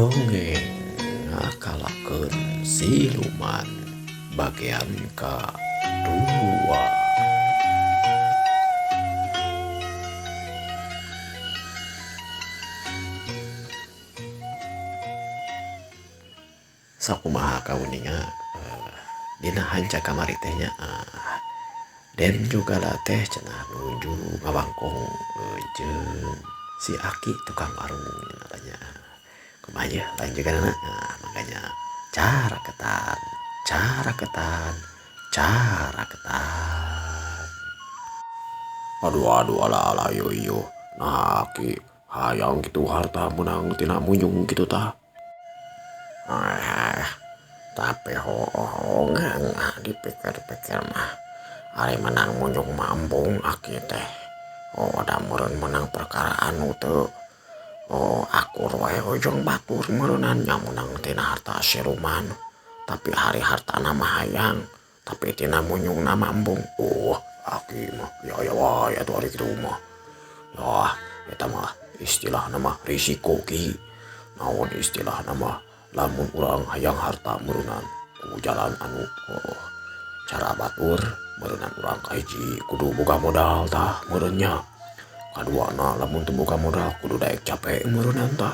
Dongeng ngakalakeun siluman bagian kadua. Sakumaha kauninga dina hanca kamari teh nya Den juga teh cenah nuju ngawangkong jeung si Aki tukang warung nya. Kumaha yeuh lanjutkeunana, nah makanya cara ketan, cara ketan, cara ketan. Aduh aduh alah alah yo yo. Nah Aki hayang kitu harta menang tina munjung kitu tah. Tapi hohongan dipikir-pikir mah ari menang munjung mah embung Aki teh. Oh da meureun menang perkara anu teu. Oh akur wae ujung batur meureunnan nya menang tina harta siluman. Tapi ari hartana mah hayang, tapi tina munjungna mah embung. Oh Aki mah ya aya wae atuh ari kitu mah. Yah eta mah istilahna mah risiko ki. Naon istilahna mah lamun urang hayang harta meureunnan ku jalan anu oh, cara batur meureunnan urang kahiji kudu boga modal tah meureun nya. Kaduana lamun teu boga modal kudu daek capek meureunnan tah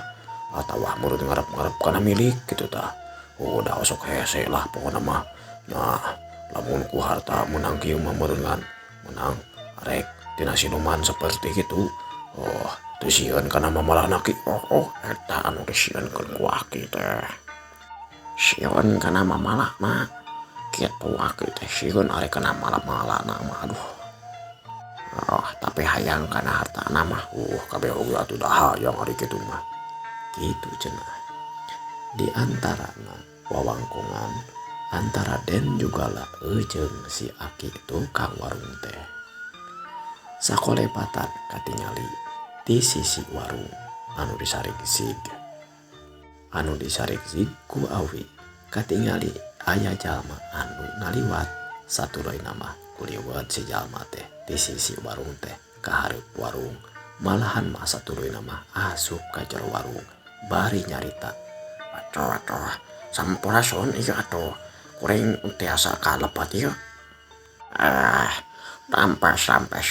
atawa meureun ngarep-ngarep kana milik kitu tah. Oh da osok hese lah pokona mah. Nah lamun ku harta meunang kieu mah meureunnan menang arek tina siluman seperti kitu. Oh teu sieun kana mamalahna ki. Oh, oh eta anu disieunkeun ku Aki teh. Sieun kana mamalahna kitu Aki teh sieun arek kana malah-malahna mah aduh. Oh, tapi hayang kana hartana mah kabeh oge atuh da hayang ari kitu mah. Kitu cenah. Di antarana wawangkongan antara Den Jugala jeung si Aki tukang warung teh. Sakolepatan katingali di sisi warung anu disarik-sig. Anu disarik-sig ku awi katingali aya jalma anu ngaliwat satuluyna mah kuliwat si jalma teh di sisi warung teh ka hareup warung. Malahan mah satuluyna mah asup ka jero warung bari nyarita. Atuh atuh sampurasun ieu atuh kuring tiasa kalepat ieu. Rampes rampes.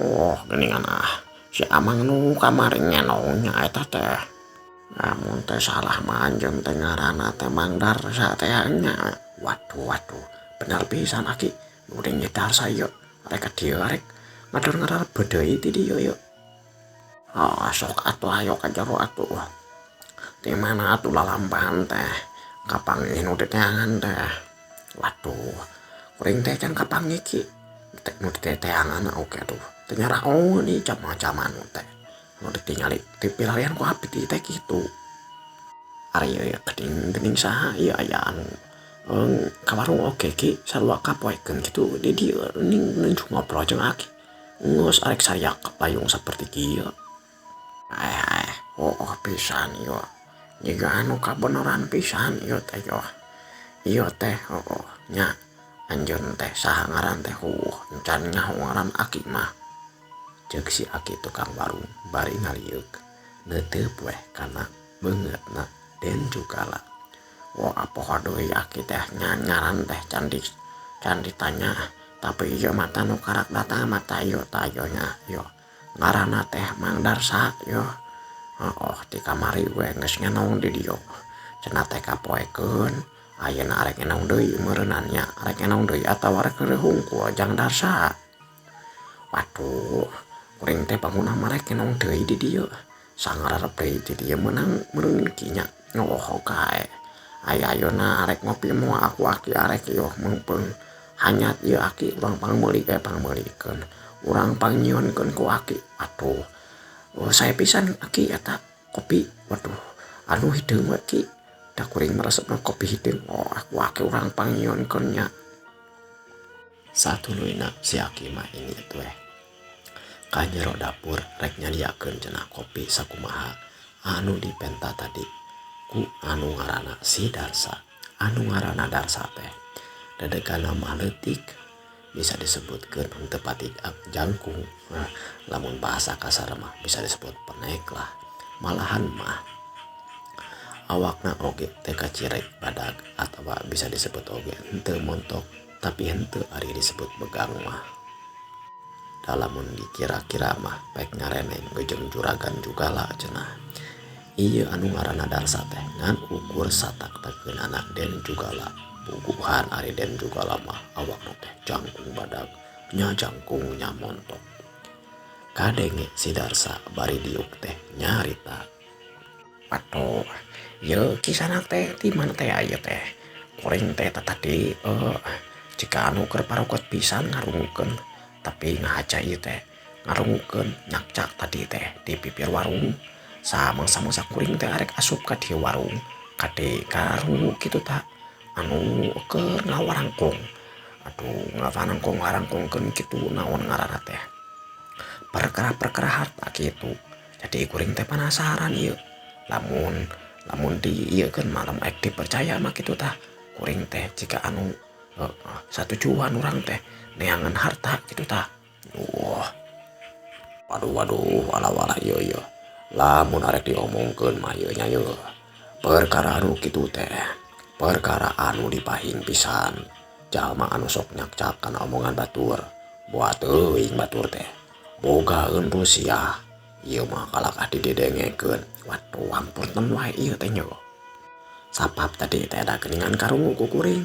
Oh geuningan ah si Amang nu kamari ngenong nya eta teh. Lamun teu salah mah anjeun teh ngaranna teh Mang Darsa teh nya. Waduh waduh bener pisan Aki nu deui Darsa ieu arek ka dieu arek ngador-ngador deui ti dieu ieu. Oh sok atuh ayo ka jero atuh. Di mana atuh lalampahan teh kapanggih nu diteangan teh. Waduh kuring teh can kapanggih ki. Teh nu diteangan oke atuh. Teu nyaraon ieu jama-jama nu teh. Nu ditingali dipilarian ku abdi teh kitu. Ari ieu geuning-geuning saha ieu aya anu ka warung oge ki sarua kapoekeun kitu di dieu ning ngobrol jeung Aki. Geus arek sariak layung saperti kieu. Oh pisan ieu. Jiga anu kabeneran pisan ieu teh yo. Ieu teh oh nya anjeun teh saha ngaran teh encan nyaho ngaran Aki mah. Ceuk si Aki tukang warung bari ngalieuk neuteup weh kana beungeutna Den Jugala. Wah poho deui Aki teh nya ngaran teh can ditanya tapi ieu mah nu karak datang mah tah ieu tah ieu nya ieu ngaranna teh Mang Darsa ieu. Oh di kamari we geus ngenong di dieu. Cenah teh kapoekeun ayeuna arek ngenong deui meureunnan nya arek ngenong deui atawa arek heureuh hungkul jang Darsa. Waduh kuring teh bangunna mah rek ngenong deui di dieu. Sangararep deui di dieu meunang meureun ki nya. Oh kae. Aya ayeuna arek ngopi moal aku Aki arek ieu meungpeung hanyat ieu Aki urang pangmeuli we pangmeulikeun. Urang pangnyieunkeun ku Aki. Waduh. Oh sae pisan Aki eta kopi. Waduh anu hideung we ki. Da kuring mah resepna kopi hideung. Oh aku Aki urang pangnyieunkeun nya. Satuluyna si Aki mah ini weh. Ka jero dapur rek nyadiakeun cenah kopi sakumaha anu dipenta tadi ku anu ngaranna si Darsa. Anu ngaranna Darsa teh dedegana mah leutik bisa disebutkeun henteu pati jangkung. Nah, lamun bahasa kasar mah bisa disebut penek lah. Malahan mah Awakna oge teu kaciri badag atawa bisa disebut oge henteu montok tapi henteu ari disebut begang mah. Da lamun dikira-kira mah pek ngareneng jeung juragan jugala cenah. Ieu anu ngaranna Darsa teh ngan ukur satak-takeunana Den Jugala. Puguhan ari Den Jugala mah awakna teh jangkung badag nya jangkung nya montok. Kadenge si Darsa bari diuk teh nyarita. Atuh ieu kisahna teh ti mana teh ieu teh. Kuring teh tadi jika anu keur parokot pisan ngarungukeun tapi ngahaja ieu teh ngarungukeun nyakcak tadi teh di pipir warung. Samang-samang kuring teh arek asup ka dieu warung kade karungu kitu ta anu keur ngawarangkong. Aduh ngawarangkong-warangkongkeun kitu naon ngaranna teh. Perkara-perkara harta kitu. Jadi kuring teh penasaran ieu. Lamun lamun di ieu kan malam ek dipercaya mah kitu tah. Kuring teh jika anu satujuan urang teh neangan harta kitu tah. Wah. Waduh waduh walah walah ieu ieu. Lamun arek diomongkeun mah ieu nya ieu. Perkara anu kitu teh. Perkara anu dipahing pisan. Jalma anu sok nyakcak kana omongan batur. Boa teuing batur teh. Bogaeun rusiah. Ieu mah kalakah didedengekeun. Waduh ampunten wae ieu teh nya. Sapap tadi teh da geuningan karungu ku kuring.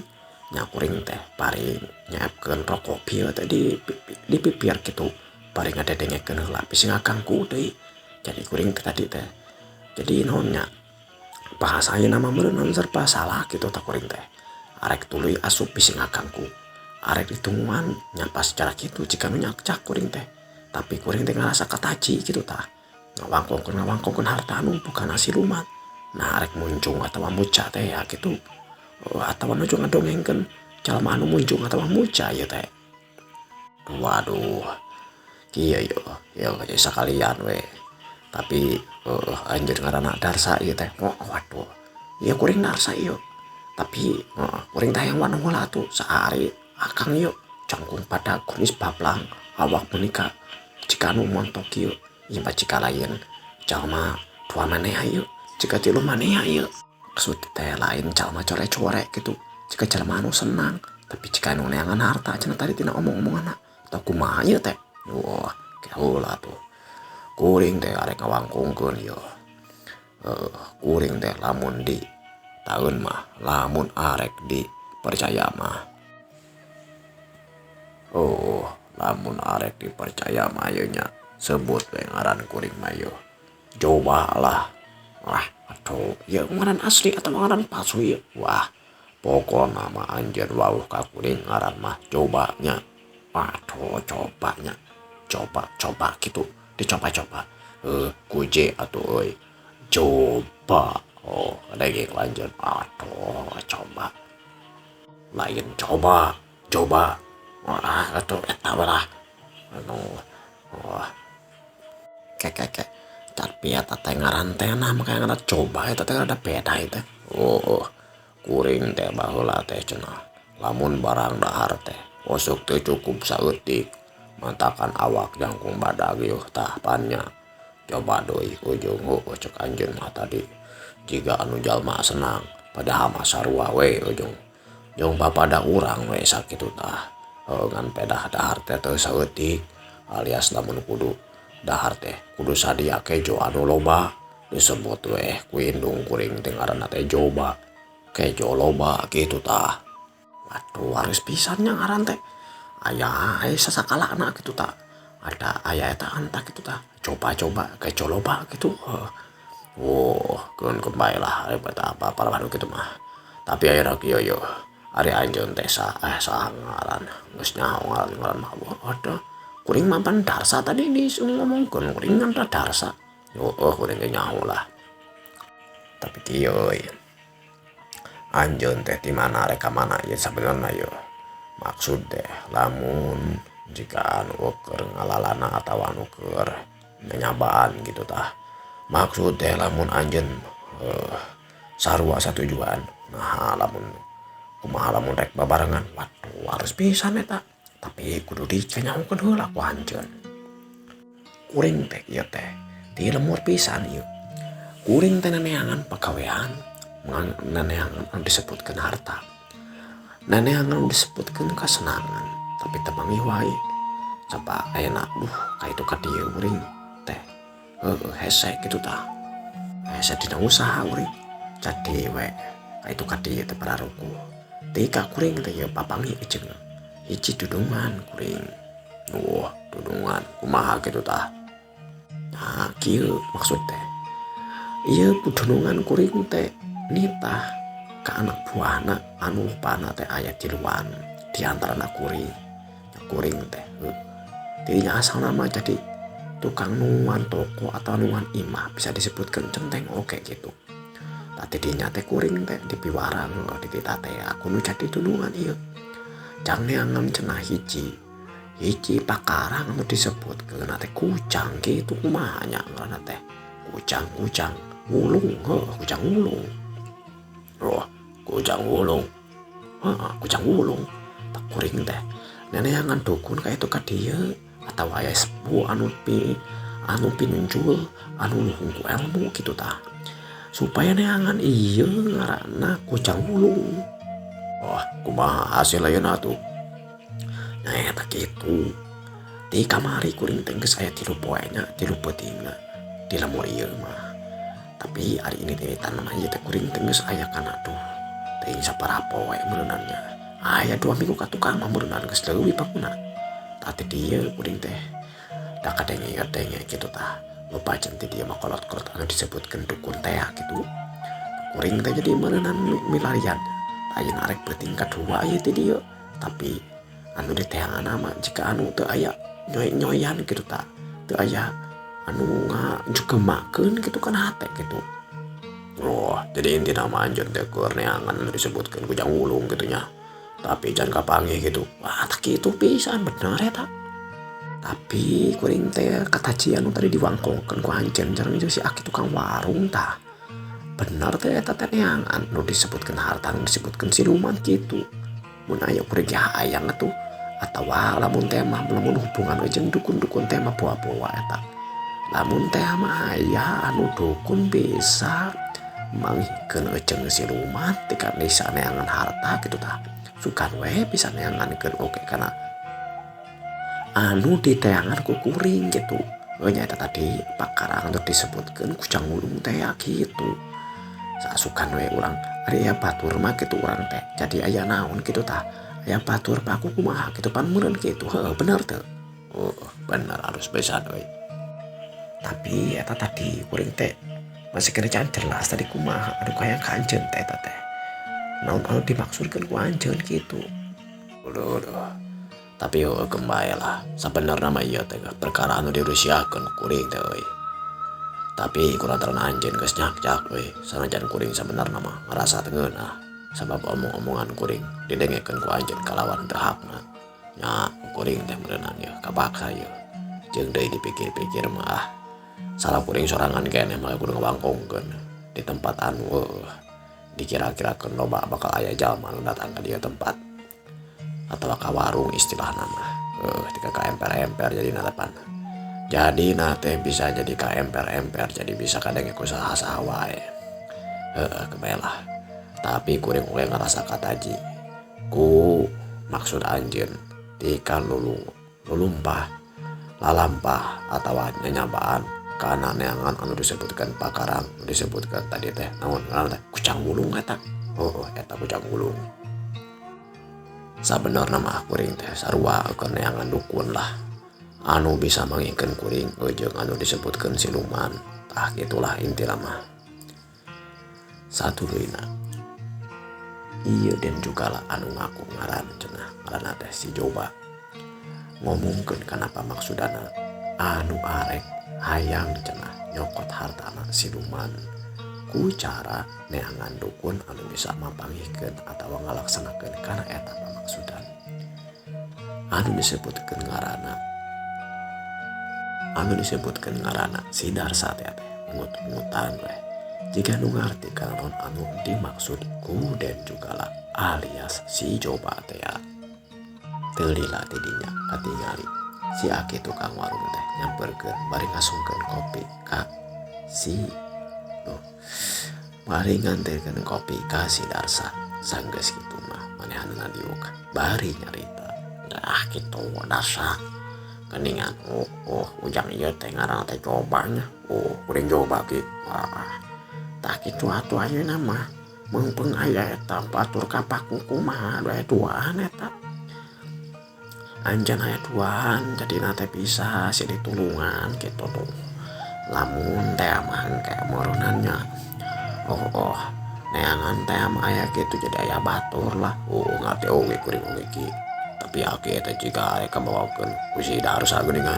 Nya kuring teh bari nyeepkeun rokok bieu teh di pipir kitu. Bari ngadedengekeun heula bisi ngaganggu deui. Jadi kuring teh tadi teh. Jadi naon nya bahasa ayeuna mah meureun serba salah kitu tah kuring teh. Arek tuluy asup bisi ngaganggu. Arek ditungguan nya pas cara kitu jika nu nyakcak kuring teh. Tapi kuring teh ngarasa kataji kitu tah. Ngawangkongkeun harta anu bukan siluman. Nah arek muncung atawa muca teh ya kitu. Atawa nuju ngadongengkeun jalma anu muncung atawa muca ieu teh. Waduh. Kieu ieu, ieu sakalian we. Tapi anjeun ngaranna Darsa ieu teh. Oh, waduh. Ieu kuring Darsa ieu. Tapi kuring teh hayang wanoh heula atuh saari akang ieu jangkung badag kumis bablang awak menika jika nu montok ieu. Ieu mah jika lain jalma dua maneh ieu, jika tilu maneh ieu. Maksud teh lain jalma core-core gitu. Jika jalma anu senang, tapi jika anu neangan harta cenah tadi tina omong-omonganna. Atau kumaha ieu teh? Wah, heula tuh. Kuring teh arek ngawangkongkeun ieu. Kuring teh lamun di taun mah, lamun arek dipercaya mah. Oh, lamun arek dipercaya mah ieu nya sebut we ngaran kuring mah ieu. Coba lah. Wah, aduh, ieu ngaran asli atau ngaran palsu ieu? Wah, pokona mah anjeun wauh ka kuring ngaran mah coba nya. Waduh, coba nya. Coba-coba gitu, dicoba-coba. Ku J atuh euy. Coba. Oh, dengeng lanjut. Aduh, coba. Lain coba, coba. Wah, atuh eta lah. Anu, wah. Ke ke ke. Tapi eta teh ngaran teh nah maka ngaran coba eta teh rada beda ieu teh. Oh, kuring teh baheula teh cenah. Lamun barang dahar teh osok teu cukup saeutik. Mantakan awak jangkung badag yeuh tah pan nya. Coba deui ujung heueuh cek anjeun mah tadi. Jiga anu jalma senang padahal mah sarua we ujung. Jeung papada urang we sakitu tah. Ngan pedah dahar teh teu saeutik alias lamun kudu dahar teh kudu sadia kejo anu loba disebut we ku indung kuring teh ngaranna teh joba. Kejo loba kitu tah. Waduh harus pisan nya ngaran teh. Aya aya sasakalana kitu tah. Ada aya eta tah kitu tah. Coba-coba kejo loba kitu. Wah, keun bae lah eta apa apa kitu mah. Tapi ayeuna kieu yeuh. Ari anjeun teh saha ngaran geus nyaho ngaran mah. Waduh, kuring mah pan Darsa tadi di ngomongkeun kuring ngan Darsa. Heueuh kuring ge nyaho lah. Tapi kieu euy. Anjeun teh di mana rek ka mana ieu sabenerna ieu. Maksud teh lamun jika anu keur ngalalana atawa anu keur nyanyabaan gitu tah. Maksud teh lamun anjeun sarua satujuan. Nah lamun kumaha lamun rek babarengan, waduh harus pisan eta. Tapi kudu dikanyahokeun heula ku anjeun. Kuring teh ieu teh ti lemur pisan ieu. Kuring teh neneangan pagawean Neneangan anu disebutkeun harta. Neneangan anu disebutkeun kasenangan, tapi teu manggih wae. Coba ayeuna duh ka itu ka dieu kuring teh. Heueuh hese kitu tah. Hese dina usaha kuring. Jadi we ka itu ka dieu teh pararukuh. Ti ka kuring teh ieu papanggih jeung hiji dudungan kuring. Wah, dudungan kumaha kitu tah. Nah, kieu maksud teh. Ieu pudunungan kuring teh nitah ka anak buahna anu rupana teh aya tiluan di antarana kuring. Kuring teh dirinya asalna mah jadi tukang nungan toko atau nungan imah bisa disebutkan centeng oke gitu. Tadi dinya teh kuring teh dipiwarang dititah teh aku nu jadi dunungan ieu. Jang neangan cenah hiji. Hiji pakarang anu disebutkeun teh kujang kitu kumaha nya ngaranna teh. Kujang-kujang wulung, heuh kujang wulung. Wah, kujang wulung. Heeh, kujang wulung. Tak kuring teh neneangan dukun ka itu ka dieu atau aya sepuh anu pi anu pinunjul anu luhung ku ilmu kitu tah. Supaya neangan ieu ngaranna kujang wulung. Wah, kumaha hasil ayeuna tuh? Nah, eta kitu. Di kamari kuring teh geus aya 3 poe nya, 3 peutingna di lembur ieu mah. Tapi ari ini teh tanaman ieu teh kuring teh geus aya kana tuh. Teuing saparaha poe meureunan nya. Aya 2 minggu ka tukang mah meureunan geus leuwih bakuna. Tah ti dieu kuring teh da kadenge-kadenge kitu tah. Loba jeung ti dieu mah kolot-kolot anu disebutkeun dukun teh kitu. Kuring teh jadi meureunan milarian. Ayeuna arek peuting kadua ieu ti dieu. Tapi anu diteangan mah jika anu teu aya nyoy-nyoyan kitu tah. Teu aya anu ngajugemakeun kitu kana hate kitu. Oh, jadi intina mah anjeun teh keur neangan anu disebutkeun kujang wulung kitu nya. Tapi jangan kapanggih gitu. Wah, tak kitu pisan bener eta. Tapi kuring teh katajian nu tadi diwangkongkeun ku anjeun sareng si aki tukang warung tah. Bener teh eta teh neangan nu disebutkeun harta nu disebutkeun siluman kitu. Mun aya kuring ge hayang atuh. Atawa lamun teh mah lamun hubungan we jeung dukun-dukun teh mah boa-boa eta. Lamun teh mah aya anu dukun bisa manggihkeun jeung siluman tika bisa neangan harta kitu tah. Sugan we bisa neangankeun oge kana anu diteangan ku kuring kitu. Nya eta tadi pakarang anu disebutkeun kujang wulung teh kitu. Sasukan we urang ari aya batur mah kitu urang teh. Jadi aya naon kitu tah. Aya batur paku kumaha kitu pan meureun kitu. Heueuh bener teu? Oh, bener harus pisan euy. Tapi eta tadi kuring teh masih kena can jelas tadi kumaha anu kaya ka anjeun teh eta teh. Naon anu dimaksudkeun ku anjeun kitu. Uduh, uduh. Tapi heueuh kembali lah. Sabenerna mah ieu teh perkara anu dirusiakeun kuring teh euy. Tapi kulantaran anjeun geus nyak-nyak euy. Sanajan kuring sabenerna mah ngarasa teu ngeunah. Sabab omong-omongan kuring didengekeun ku anjeun kalawan teu hakna. Nya kuring teh meureunan ieu kapaksa ieu. Jeung deui dipikir-pikir mah ah, salah kuring sorangan keneh mah kudu ngawangkongkeun di tempat anu heueuh dikira-kirakeun loba bakal aya jalma anu datang ka dieu tempat atawa ka warung istilahna mah. Tika ka emper-emper jadi natapan. Jadi na teh bisa jadi ka emper-emper jadi bisa kadenge ku saha-saha wae. Heueuh kebae lah. Tapi kuring oge ngarasa kataji ku maksud anjeun tika lulumpah lalampah atawa nyanyabaan kana neangan anu disebutkan pakarang disebutkan tadi teh naon ngaranna teh kujang wulung eta. Oh, eta kujang wulung. Sabenerna mah kuring teh sarua keur neangan dukun lah anu bisa mangikeun kuring jeung anu disebutkeun siluman. Tah gitulah intina mah. Satuluyna ieu den juga lah anu ngaku ngaran cenah ngaranna teh si Joba ngomongkeun kana pamaksudana anu arek hayang cenah nyokot hartana siluman ku cara neangan dukun anu bisa mapanggihkeun atawa ngalaksanakeun kana eta pamaksudan anu disebutkeun ngaranna si Darsa teh ungut-ungutan we jika nu ngarti kana naon anu dimaksud ku den juga lah alias si Joba teh ya. Teu lila ti dinya katingali si aki tukang warung teh nyamperkeun bari ngasungkeun kopi ka si duh Bari nganterkeun kopi ka si Darsa. Sanggeus kitu mah manehanna diuk bari nyarita. Ah kitu Darsa geuningan oh oh ujang ieu teh ngaranna teh coba nya. Oh kuring coba ki. Ah tah kitu atuh ayeuna mah meungpeung aya eta batur kapaku kumaha aya duaan eta. Anjeun aya duaan jadina teh bisa silih tulungan kitu tuh. Lamun teh mah engke meureunnan nya. Oh oh neangan teh mah aya kitu jadi aya batur lah. Oh ngarti oge kuring oge ki. Tapi aki teh jiga arek kabawakeun ku si Darsa geuningan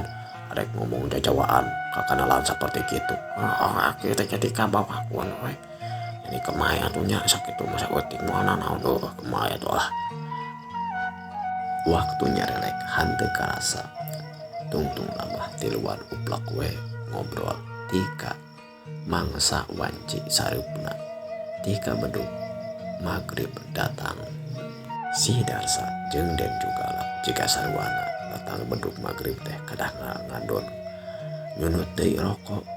arek ngomong jajawaan kakanalan saperti kitu. Oh aki teh jadi kabawakeun we. Jadi kemaya atuh nya sakitu mah saeutik moal nanaon heuh kemaya atuh ah. Waktu nyarelek hanteu karasa. Tungtung lamah tiluan uplak we ngobrol tika mangsa wanci sareupna. Tika bedug magrib datang. Si Darsa jeung Den Jugala jika saruana datang bedug magrib teh kedah ngadon nyunut deui rokok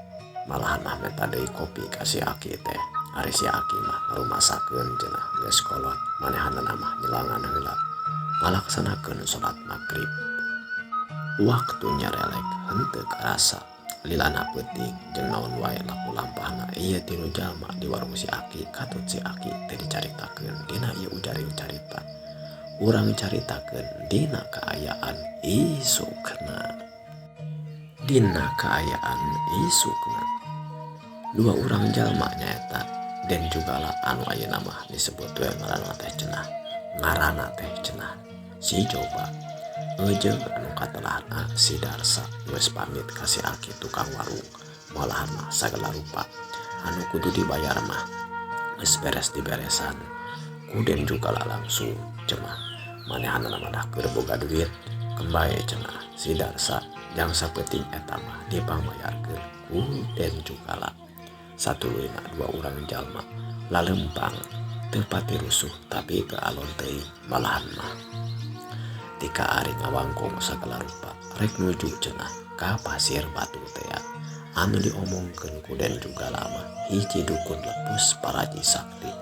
malahan mah menta deui kopi ka si Aki teh. Ari si Aki mah ngarumasakeun cenah geus kolot manehanna mah nyelangan heula ngalaksanakeun salat magrib. Waktu nyarelek henteu karasa lilana peuting jeung naon wae laku lampahna ieu tilu jalma di warung si Aki katut si Aki teh dicaritakeun dina ieu ujaring carita. Urang caritakeun dina kaayaan isukna. Dina kaayaan isukna. Dua urang jalma nyaeta Den Jugala anu ayeuna mah disebut we ngaranna teh cenah. Ngaranna teh cenah si Coba. Eujeung anu katelahna si Darsa geus pamit ka si Aki tukang warung. Malahan mah sagala rupa anu kudu dibayar mah geus beres diberesan. Ku Den Jugala langsung cenah manehanna mah dah keur boga duit kembae cenah si Darsa jang sapeuting eta mah dipangbayarkeun ku Den Jugala. Satuluyna dua urang jalma lalempang teu pati rusuh tapi teu alon teuing malahan mah. Tika ari ngawangkong sagala rupa rek nuju cenah ka pasir batu tea anu diomongkeun ku Den Jugala mah hiji dukun lepus paraji sakti.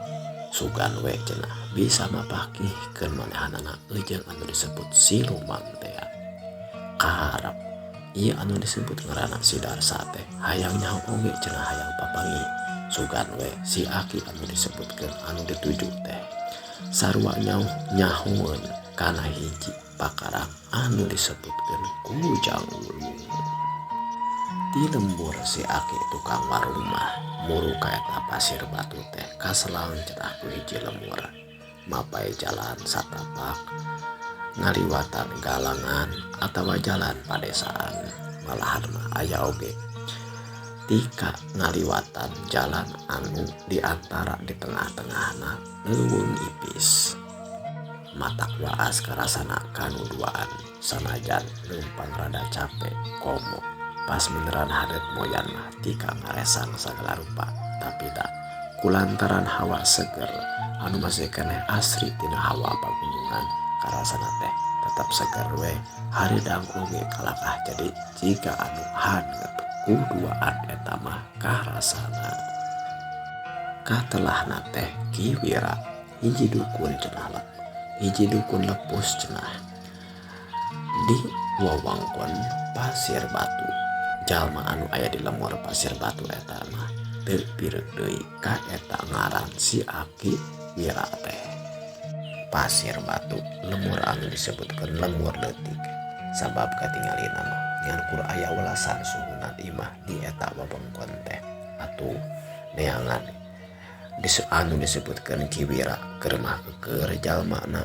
Sugan we cenah bisa mapakihkeun manehanana eujeung anu disebut siluman tea. Kaharep ieu anu disebut ngaranna si Darsa teh hayang nyaho oge cenah hayang papanggih. Sugan we si Aki anu disebutkeun anu dituju teh sarua nyahoeun kana hiji pakarang anu disebutkeun ku Jang Wulung. Di lembur si Aki tukang warung mah muru ka eta pasir batu teh kaselang cenah ku hiji lemur. Mapai jalan satapak ngaliwatan galangan atawa jalan padesaan malahan mah aya oge tika ngaliwatan jalan anu di antara di tengah-tengahna leuweung ipis. Matak waas karasana kanu duaan sanajan leumpang rada capek komo pas beneran hadet moyan mah tika ngaresang sagala rupa tapi tak kulantaran hawa seger anu masih keneh asri tina hawa pagunungan karasana teh tetap seger we haridang oge kalakah jadi jika anu hangat kuduaan eta mah karasana. Katelahna teh Ki Wira hiji dukun cenah hiji dukun lepus cenah di wewengkon pasir batu. Jalma anu aya di lemur pasir batu eta mah teu pireuk deui ka eta ngaran si Aki Wira teh. Pasir batu lemur anu disebutkeun lemur leutik sabab katingalina mah ngan kur aya welasan suhuna imah di eta wewengkon teh. Atuh neangan anu disebutkeun Ki Wira keur mah keur jalmana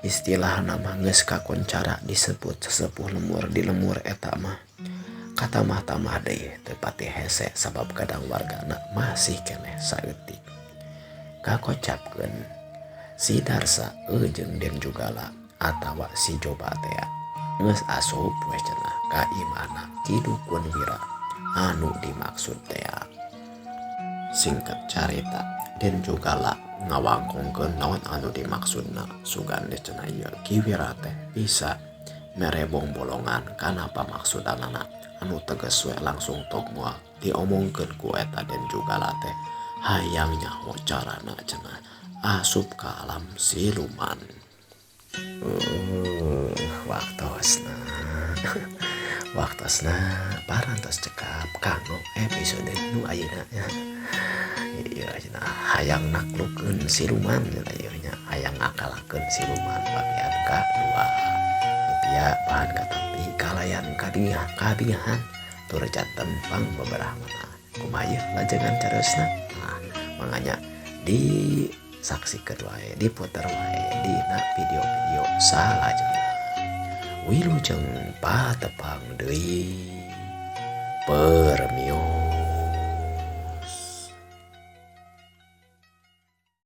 istilahna mah geus kakoncara disebut sesepuh lemur di lemur eta mah. Katamah-tamah deui teu pati hese sabab kadang wargana masih keneh saeutik. Kakocapkeun si Darsa jeung Den Jugala atawa si Coba tea geus asup we cenah ka imahna Ki Dukun Wira anu dimaksud tea. Singkat carita Den Jugala ngawangkongkeun naon anu dimaksudna sugan deh cenah ieu Ki Wira teh bisa mere bongbolongan kana pamaksudanana anu tegas we langsung tok moal diomongkeun ku eta Den Jugala teh Hayang nyaho carana cenah asup ka alam siluman. Waktosna waktosna parantos cekap kanggo episode nu ayeuna nya. Ieu cenah hayang naklukeun siluman cenah ieu nya hayang ngakalakeun siluman bagian kadua. Mutia bahan katampi kalayan kabingah kabingahan tur janten pang beberapa kumaha ieu lajengan carosna. Nah, manganya disaksikan wae diputer wae dina video-video salajengna. Wilujeng patepang deui. Permios.